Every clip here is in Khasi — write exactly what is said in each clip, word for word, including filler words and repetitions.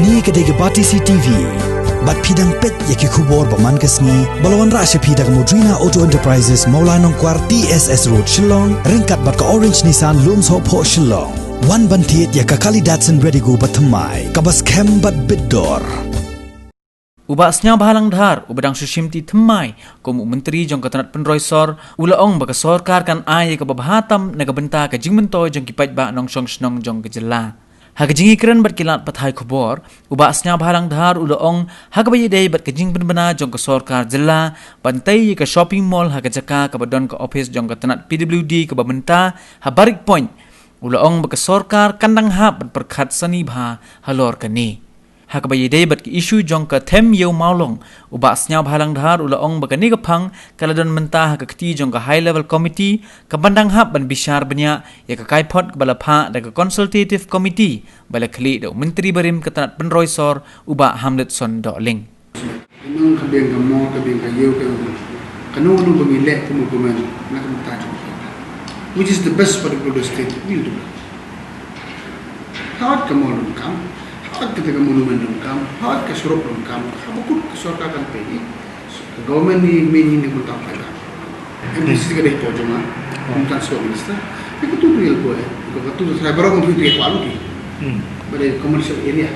Kane ka dei ka Batesi T V. Bad phi dang peit ïa ki khubor ba man ka sngi ba la wanrah sha phi da ka Modrina Auto Enterprises, Mawlai Nongkwar, T S S Road, Shillong, ryngkat bad ka Orange Nissan, Lumsohphoh, Shillong. Wan ban thied ïa ka kali Datsun Redigo ba thymmai, kaba skhem bad bit dor. U Bah Sniawbhalang Dhar, uba dang shu shimti thymmai kum u Myntri jong ka tnat pynroi sor, u la ong ba ka sorkar kan ai ïa kaba bha tam na ka bynta ka jingmyntoi jong ki paidbah nongshong shnong jong ka jylla. Ha ka jingïakren bad ki lad pathai khubor, u Bah Sniawbhalang Dhar u la ong ha kaba ïadei bad ka jingpynbna jong ka sorkar jylla ban tei ïa ka shopping mall ha ka jaka kaba don ka ophis jong ka tnat P W D kaba mynta ha Barik Point, u la ong ba ka sorkar kan dang hap ban pyrkhat sani bha halor kane. Ha kaba ïadei bad ka issue jong ka Them Ïew Mawlong, u Bah Sniawbhalang Dhar u la ong ba kane ka phang ka la don mynta ha ka kti jong ka High Level Committee kaban dang hap ban bishar bniah ïa ka kaiphod kaba la phah da ka Consultative Committee ba la khlieh da u Myntri barim ka tnat pynroi sor, u Bah Hamletson Dohling. Nang ka biang ka mall, ka biang ka ïew, ka kano kano ba ngi leh kum u government na ka bynta jong ka, which is the best for the people of the state, we'll do that. Hawat ka mall donkam, hawat kata ka monument donkam, hawat ka surok donkam, haba kut ka sorkar kan pei. Ka government ni main ni ni mynta ka. M D C ka dei pojong ah, mynta Sport Minister. Ka tu tu ïa ko eh, ka tu tu trai baroh mynta tu ïa ko alu ki. Ba dei commercial area.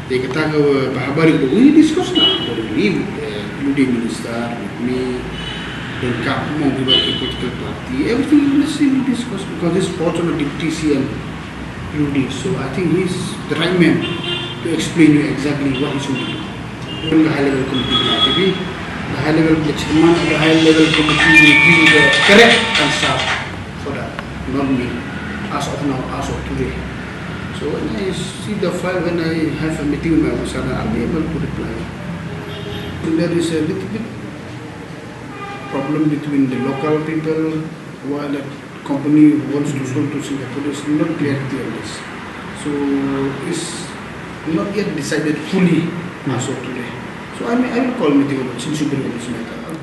Te kata ka, eh, ba haba ri, we discuss na, we meet, eh, including minister, with me, then ka mong ki ba ki political party, everything we discuss because this portion of deputy C M including. So I think he's the right man to explain you exactly what he's going to do. Even the high level committee, the high level, the chairman of the high level committee will give you the correct answer for that, not me, as of now, as of today. So when I see the file, when I have a meeting with my officer, I'll be able to reply. And there is a little bit problem between the local people, while the company wants to sell to Singapore, there's not clarity on this. So it's not yet decided fully as of today. So I may, I will call meeting on this, since you bring up this matter.